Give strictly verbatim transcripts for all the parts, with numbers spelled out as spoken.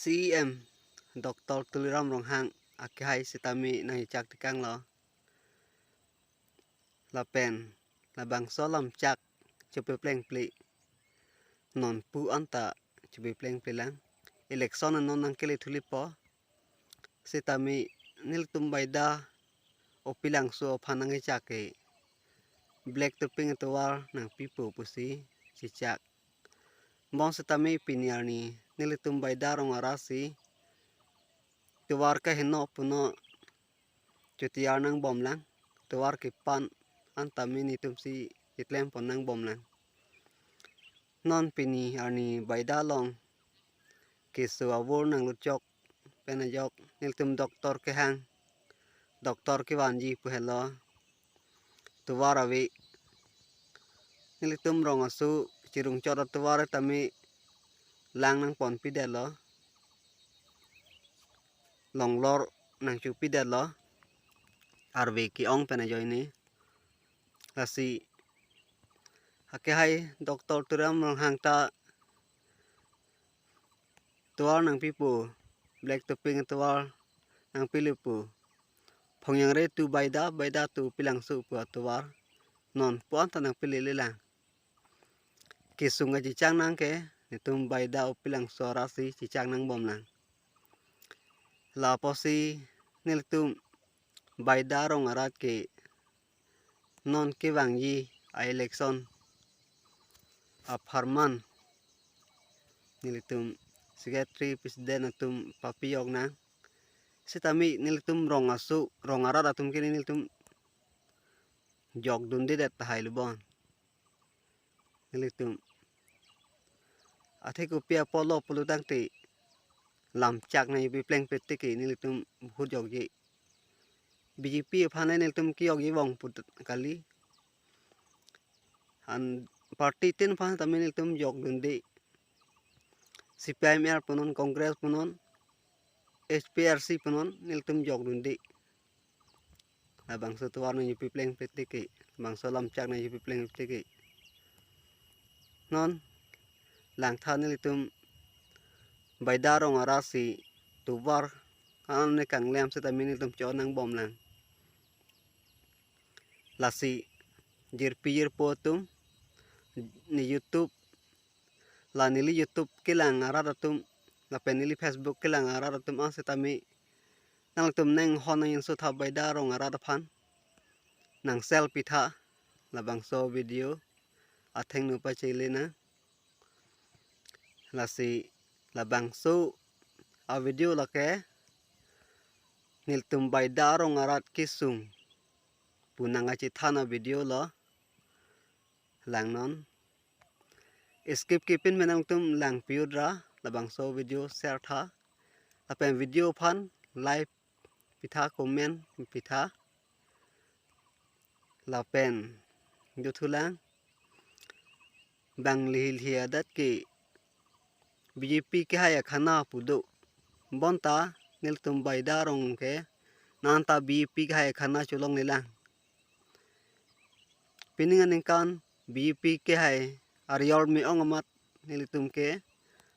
C E M Doctor Tuliram Ronghang akehai sitame nangchak tekanglo. Lapen labangso lamchak chepeplengple, non pu anta chepeplengple lang. Election non nangkele thulipo. Sitame nelitum Baida Opilangso aphan nangchak ke black to pink tovar nangpipo pusi chechak. Bonsitame pini arni nelitum Baida rong arat si tovar kaheno puno chotiyar nangbomlang, tovar kepan antame netumsi cheklempon nangbomlang. Non pini arni Baida along keso avur nanglutchok pen ajok nelitum doctor kehang, doctor kevanji pu helo. Tovar ave, nelitum rong aso chirungchot atovar tame lang nangponpidetlo, longlor nangchupidetlo, arve ke-ong pen ajoine. Lasi akehai Doctor Tuliram Ronghang ta tovar nangpipo, black to pink tovar nangpilepo. Phongyangre to Baida, Baida to Opilangso pu atovar, non pu anta nangpilele lang. Kesung kachechak nang ke netum Baida Opilangso arat si chechak nangbomlang. Lapusi nelitum Baida rong arat ke non kevangji a-election apharman nelitum secretary president atum papijok nang. Sitame nelitum rong aso, rong arat atum ke nelitum jokdundedet tahai lubon. Nelitum athe kopi apotlo pulotangte lamchak nangpeplengpe tike nelitum vote jokji. B J P aphan le nelitum kejokji vong put kali. An party tin aphan tame nelitum jokdunde. C P I M L punon, Congress punon, H P R C punon, nelitum jokdunde. Labangso tovar nangpeplengpe tike, labangso lamchak nangpeplengpe tike. Non langtha nelitum Baida rong arat si tovar an ne kanglem sitame nelitum cho nangbomlang. Lasi jirpi jirpo atum, ne YouTube, la neli YouTube kelang arat atum, lapen neli Facebook kelang arat atum asitame nangtum nenghon nangjinsotha Baida rong arat aphan, nang share pitha labangso video athengno pachele nang. Lasi labangso a-video lake nelitum Baida rong arat kesung pu nangkachethan a-video lo, langnon. Skip kepin pen nangtum lang piyut ra labangso video share tha. Lapen video aphan like pitha, comment pitha. Lapen juthulang bang lihilhi adat ke B J P kehai akhana pu do. Bonta nelitum Baida rong ke nanta B J P kehai akhana cholonglelang. Pining aningkan B J P kehai arior me-ong amat nelitum ke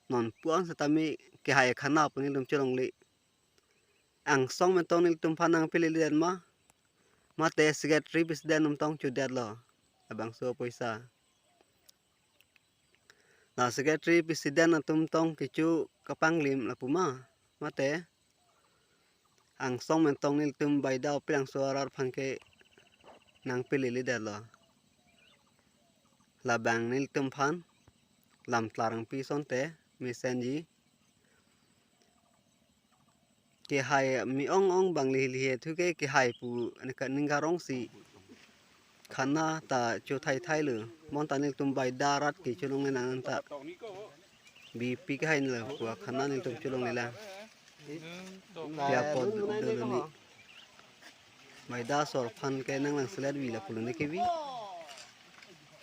non pu-an setame kehai akhana pu nelitum cholongle. Angsong mentong nelitum aphan nangpilele det ma, mate secretary president atum tong chodetlo labangso poisa. La secretary president atum tong kecho kapanglim lapu ma, mate angsong mentong nelitum Baida Opilangso arat aphan ke nangpilele detlo. Labang nelitum aphan lam tlarang pi sonte mesenji. Kehai me-ong-ong bang lihilhi thu ke kehai pu nika ningkarong si khana ta cho thai thai lo. Bonta nelitum Baida arat ke cholonglelang ta B J P kehai lo pu khana nelitum cholonglelang. Pi apot dolo ni. Baida asor aphan ke nanglang selet vi la pulo ne kevi.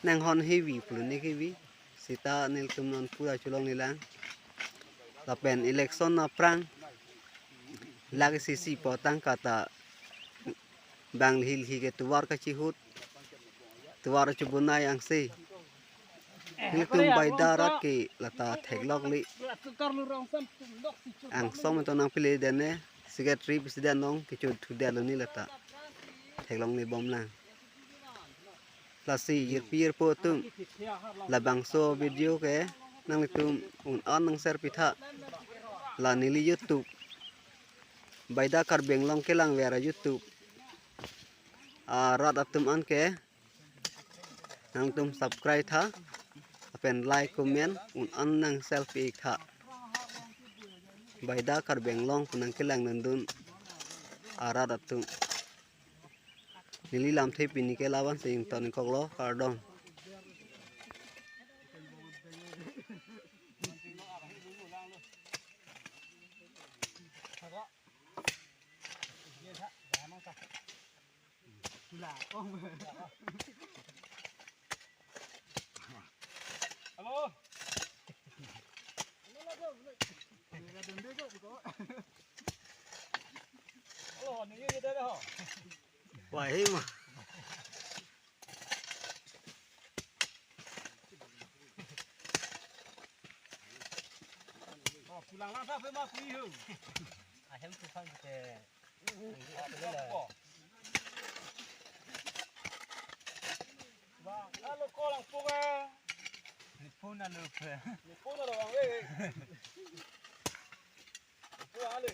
Nanghon he vi pulo ne kevi. Sita nelitum non pura cholonglelang. Lapen election aphrang lake sisi potang kata bang lihilhi ke tovar kachihut, tovar chubunai angse. Nelitum Baida arat ke lata theklongli. Angsong atum nangpili dene, secretary president along kecho thudet loni lata. Theklongli bomlang. Lasi jirpi jirpo atum, labangso video ke nanglitum un-an nang share pitha. La neli YouTube, Baida Karbi Anglong kelangver a-YouTube arat atum an ke nangtum subscribe tha, lapen like, comment un-an nang share pi tha. Baida Karbi Anglong pu nangkelang nangdun arat atum. Neli lamthe pini ke laban si ingtonkoklo, kardom. Hello. Hello, ni ye dere ho. Wah, he ma. Oh, pulang lang sa pe ma kui ho. Ahem tu sang ke. Bang, halo ko lang po ka. Ni phone na lo pe. Ni phone na lo bang, eh, eh. Po halo.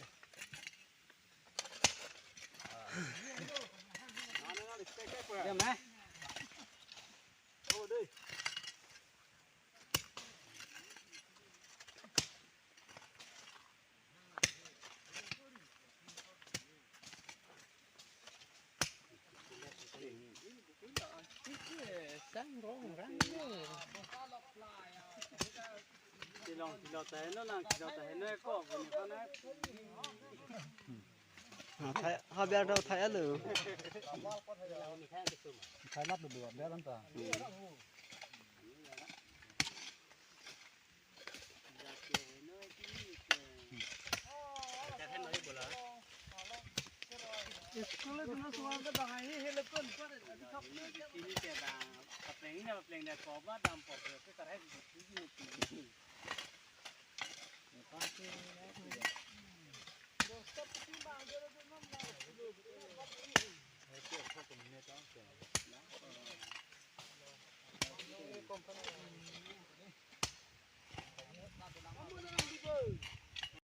Ano na, respect ka po. Ya, ma. Oh, dei. Sang rong rang. Tilong, tilong ta heno lang, tilong ta heno ko, bini ko na. Ha, thai, ha biar do thai alo. Thai lap do biar anta. School dun suan ta bang ahi hele pun pun. Ini ke bang, kapleng ini kapleng dia ko ba dam pok ke karai.